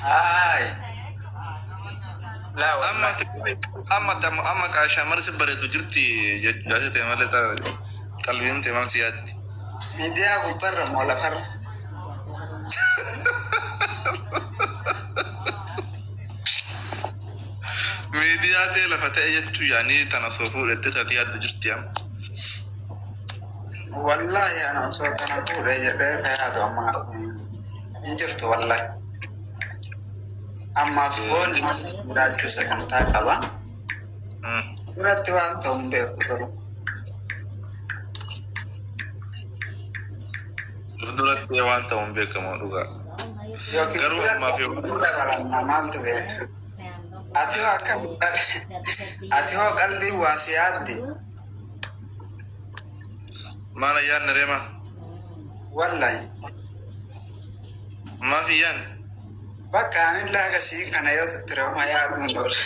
Haay. Laa Amma wallahi. amma amma amma shamarri si bareedu jirti jaate ta'e malee qalbiin ta'e maal si yaaddi. Miidiyaa gubbarra moo lafarra? Miidiyaa ta'e lafa ta'e jechuu yaanii tana osoo fuudhetti taati yaaddu jirti amma. Wallahi ana osoo tana fuudhee jedhee ka yaadu amma hin jirtu wallahi. Ammaaf boonni jiraachuu sagantaa qaba. Duratti waan ta'u hin beeku garuu. Duratti waan ta'u hin beekamu dhugaa. Yookiin Garuu ammaaf duratti yoo dabalannaa maaltu beeka? Ati hoo akkam ati hoo qalbii waa si yaaddi? Maal ayyaanni reema? Wallahi. Maaf iyyaan? Bakka anillee akkasii kana yoo tutture homa yaadu hin oolu.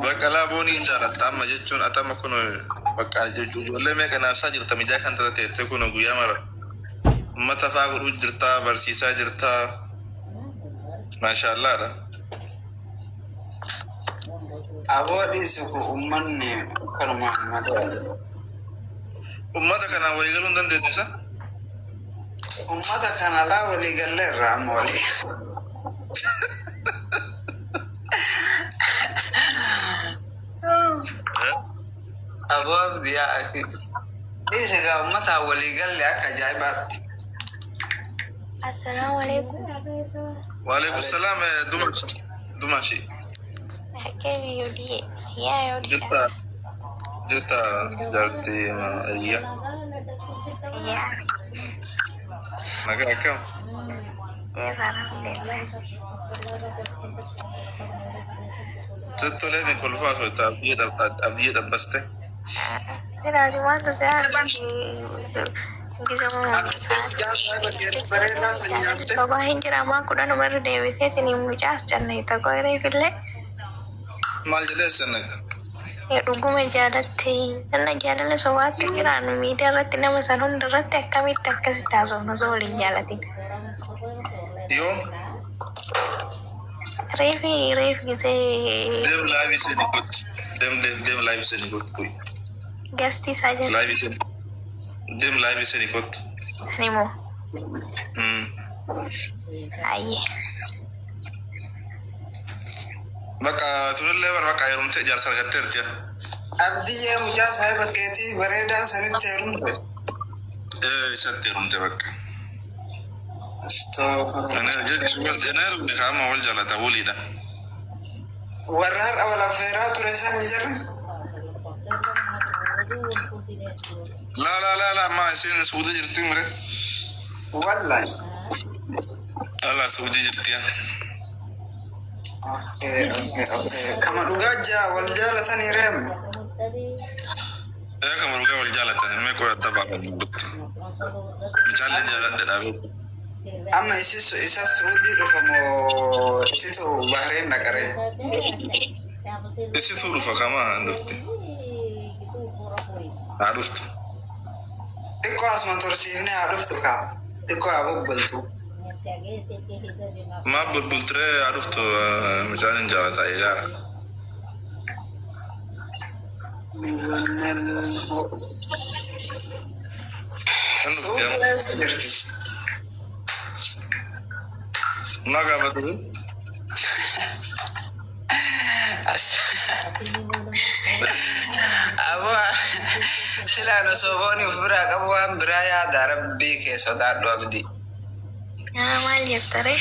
Baqqalaa boonii jaalatta amma jechuun atama kun bakka ijoollee meeqa naafsaa jirta miidiyaa kan tata teessee kun guyyaa mara uummata faa godhuu jirtaa barsiisaa jirtaa maashaallaadha. Aboo dhiisu kun uummanni kanumaan malee. Uummata kanaan walii galuu hin dandeenye isa? Uummata kana laa walii galleerra amma walii. Aboo abdii yaa akhi. Dhiisi gaa uummataan walii galle akka ajaa'ibaatti. Assalamu alaikum. Waalaikum salaam Dumashi. Kemi yodie. Ya yodisha. Jirta jirta jaartii iyya. Ya. Nagaa akkam? Jira alhamdulillah. Sitti tolee mi kolfaa soota abdii dabbaste. Sila wanta saya gisa Abdii saahiba keetti bareedaa san nyaatte. Sobaa hin jira ammaa kudhan umarra deebiseetiin mucaas jannee tokko hireefillee Maal jedhee sannaqa? Dhuguma jaalatte nanna jaalala sobaatti jiraan miidiyaa irratti nama san hunda irratti akkamitti akkasitti haasofnu osoo waliin jaalatin. Yoom? Reefi reef gisee Deem live seenii kottu. Deem deem deem live seenii kottu. gastii isaa jala Live seenii. Deem live seenii kottu. ni moo ayyee. Bakka tunillee bara bakka heerumtee ijaarsa argatteerti. Abdiyyee mucaa saahiba keetii bareedaa sanitti heerumte. Ee isatti heerumte bakka. Astaghfirullah. Ana heerumne kaama wal jaalata waliidha. Warra har'a wal affeeraa ture san ni jarri. Laa laa laa laa maa isheen suuta jirti mire. Wallahi. Ala suuti jirti. Okay, okay, okay. Kama dhugaa jaa wal jaalatanii reemu. Ee kama dhugaa wal jaalatan mee qoy adda baafan dubbitti. Mucaallee jaaladhe dhaabee. Amma isisu isa Suudii dhufa moo isitu Bahreen dhaqaree? Isitu dhufa kama hin dhufti. Haa dhuftu. Xiqqoo asuma tursiifnee haa dhuftu kaa. Xiqqoo haa bubbultu. Maa bulbultiree haa dhuftu mucaan hin jaalata eegaara. Hin dhufti Suudii amma. eessa jirti? Maa gaafatu? Aboo silaan osoo booni of biraa qabu waan biraa yaada rabbii kee sodaadhu abdii. Yaa maal jetta ree?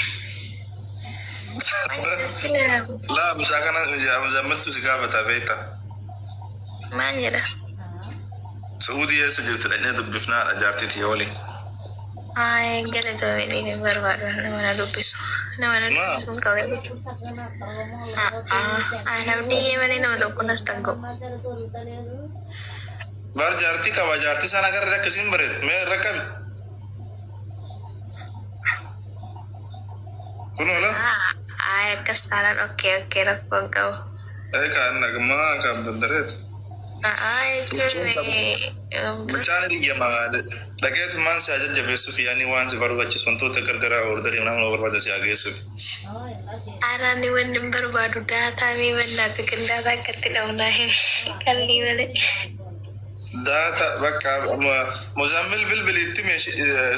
Maal jetta Laa mucaa kana mucaa si gaafata beekta. maal jedha? Suudii eessa jirti dhaqnee dubbifnaadha jaartii tiyya waliin. Ay galatoomii hin barbaadu nama na dubbisu. Nama na Maa? dubbisu hin qabu. An abdiyyee malee nama tokko nas tanga'u. Bar jaartii qaba jaartii sana agarra akkasiin bareedu mee irra qabi. Kun oola? Ay akkas taanaan okkee okkee rakkoo hin qabu. Ee kaan nagmaa kan dandareetu. A'aa jechuun Mucaan hiriyyama dhaqeetumaan si jajjabeessuuf yaani waan si barbaachisu wantoota gargaraa ordarii nama barbaada si hageessuuf. Araani wanni hin barbaadu daataa mee bannaatu kan daataa akkatti dhabnaa qal'ii malee. Daata bakka Mozammil bilbiliitti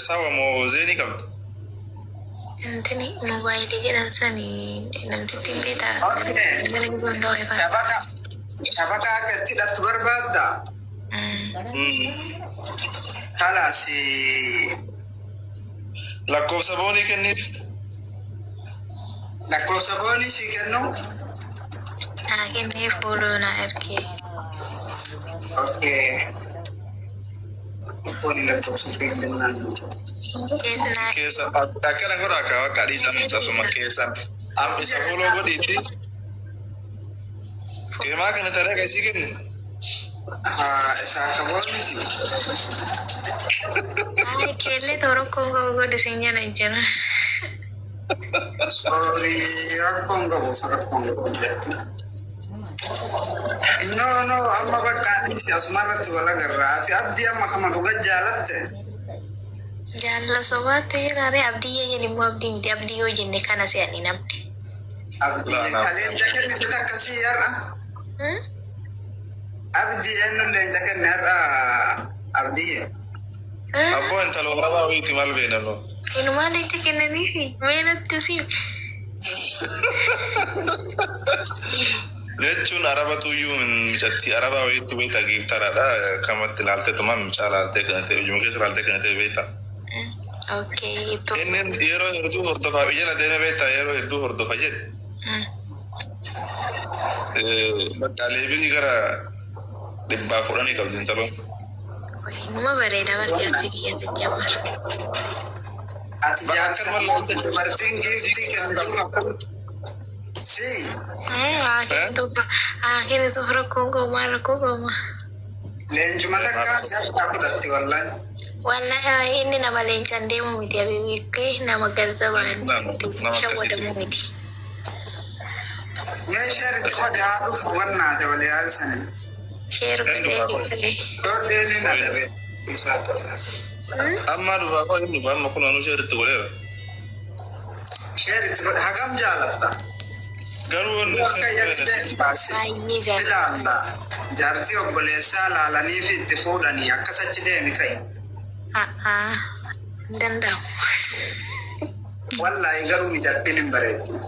sawa moo zeenii qabdi. Intini moobaayilii jedhan sani namtitti hin beektaa gara gizoo ifaa. Shabaka shabaka akka itti hidhattu barbaadda. Kalaas Lakkoofsa boonii kenniif. Lakkoofsa boonii si kennu. Naa kennee fuuluu naa ergee. Okay. Boonii lakkoofsa kennaan. Keessa naa Keessa akkana godha akka bakka dhiisan tasuma keessan. Isa fuuloo godhiitti. Keemaa kana taree kan isii kennu. Haa, isaa akka booniiti. Ay, keellee toora koo qabu godhe sin jedhan jira. Sorry, rakkoon qabu, rakkoon qabu jetti. No, no, amma bakka dhiisi asuma irratti wal agarra. Ati abdii amma kama dhuga jaalatte. Jaalala sobaatti jiraare abdii yoo jenne immoo abdii miti abdii yoo jenne kana se'anii namni. Abdii Laa, ka leenca kennite akkasii har'a. Hmm? Abdii eenyuun leenca kenne har'a abdii. Abboo intala warabaa wayiiti maal beekna nu. Inumaa leenca kennaniifi mee natti si Jechuun arabatu iyyuu micatti arabaa wayiitti beekta giiftaraadha. Kamatti ilaaltee tuma micaa ilaaltee kan ta'e ijuma keessa ilaaltee kan ta'e beekta. Okay, ittoo. Inni yeroo hedduu hordofaa jala deeme beekta yeroo hedduu hordofa jedhe. Bakka leebilii gara 110 qabdi intaloon. Inuma bareeda bargaarsi kiyya jamar. Ati jaarsa dubartiin giiftii kennitu akkamitti? Si. Haa kennituuf rakkoon qabu rakkoo qabu. Leencuma takkaa si harkaa fudhatti wallahi. Wallahi inni nama leencaan deemu miti abibiikee nama ganzabaan Nama shawwadamu miti. Mee share itti godhe haa dhufu wannaa dabalee haa ibsanii. Share godhee ibsanii. Dordeen adabe. Amma dhufaa koo inni dhufa amma kun anuu share itti godheera. Share itti godhe hagam jaalatta? Garuu wanni Akka yakki deemu baase. Baay'ee jaalladha. Ilaalla. Jaartii obboleessaa laalanii fi itti fuudhanii akkas achi deemi ka'i. Haa hin danda'amu. Wallaahi garuu mijattiin hin bareeddu.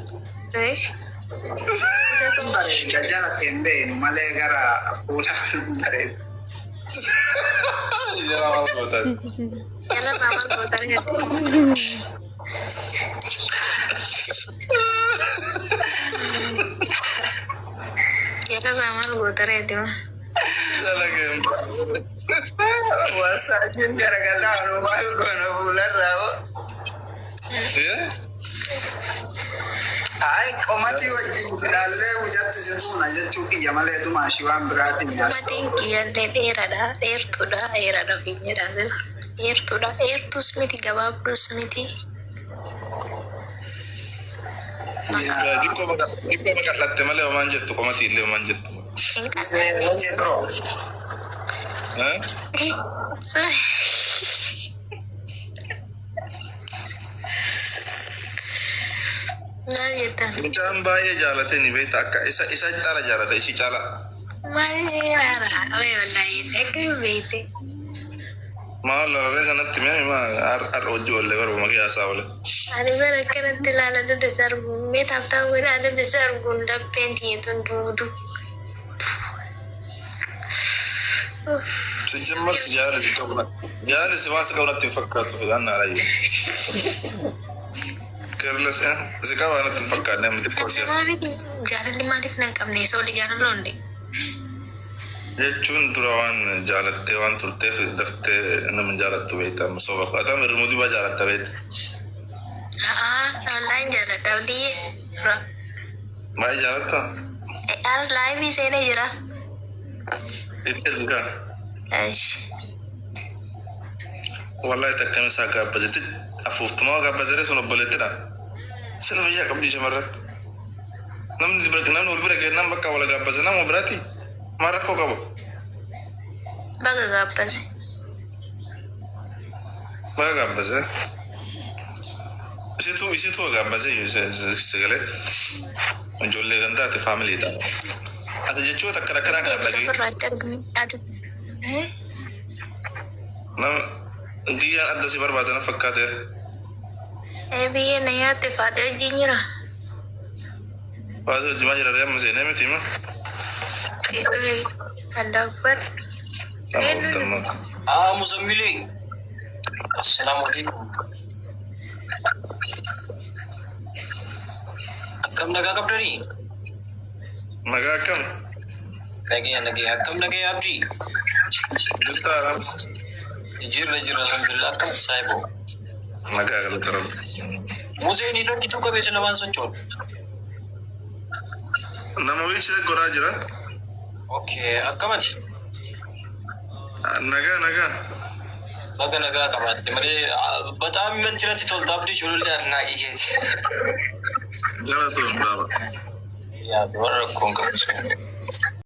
Eish. Hin bareedda jala hin beeknu malee gara fuula hin bareeddu. Jala maal gootan? Jala maal goota argatte? Jala maal goota reeti ma? Jala keem. Wasaatiin garagalaa maal goona fuularraa hoo? Ay, qomatii wajjin silaallee hojjatti si fuuna jechuu kiyya malee dumaashii waan biraatiin nyaasta. Matiin kiyyaallee dheeraadha. Dheertuudha. Dheeraadha ofiin jedha sila. Dheertuudha. Dheertuus miti gabaabduus miti. Xiqqoo maqallatte malee homaan jettu qomatii illee homaan jettu. Hin qal'aanne. Eh? Maal jettan? Mucaan baay'ee jaalate ni beekta akka isa isa caala jaalata isii caala. Maal haara? Wai wallahi akka hin beekte. Maal lalalee sanatti mee maa har hojii wallee barbaada maqaa haasaa oole. Ani bara akkanatti ilaala dada sarbu. Mee taaftaa godhaa dada sarbuun lapheen tiyyatuun duudu. Sijjamar si jaalala si qabu jaalala si waan si qabu natti hin fakkaatu fidaan naa raayya. Careless si qaba natti hin fakkaanne amma xiqqoo si hafe. Maaliif jaalalli maaliif nan qabne isa oli jaalala hunde? Jechuun dura waan jaalattee waan turteef daftee nama jaalattu beekta amma soba. Atam irmuutii baa jaalatta beekta. Haa wallahi jaaladha abdii. Baay'ee jaalatta? Ar live seenee jira. Itti ergaa. Eish. Wallahi takkam isaa gaabbatetti afuuftumaa gaabbatere sun obboleettidha. Sila fayyaa qabdi shamarran. Namni namni wal bira kennaan bakka wal gaabbase nama biraati. Maal rakkoo qaba? Baga gaabbase. Baga gaabbase. Isitu gaabbase sagalee ijoollee gandaati faamiliidha. Ati jechoota akkana akkanaa kana Deebisa dhagahi. ofirraatti arginu. Ati. Nama guyyaan adda si barbaada na fakkaate. Biyyee na nyaatte faatee wajjin jira. Faatee wajjin maal jira amma seenee miti hima. Allahu Akbar. Nama oftammaa. Ah, Muzammili. Assalaamu alaikum. Akkam nagaa qabdanii? Nagaa akkam? Nagaya nagaya. Akkam nagaya Abdii? Jirta Arabs? Jirra jirra alhamdulillah. Akkam saahibo? Nagaa galata rabbi. Muzeen hidhakkituu qabeessa lamaan socho'u. Nama wiilchee goraa jira. Okay, akkamati? Nagaa nagaa. Baga nagaa qabaatte malee bataam natti tolta Abdii culullee arnaaqii keeti. Galatoon baaba. Yaa warra rakkoon qabu.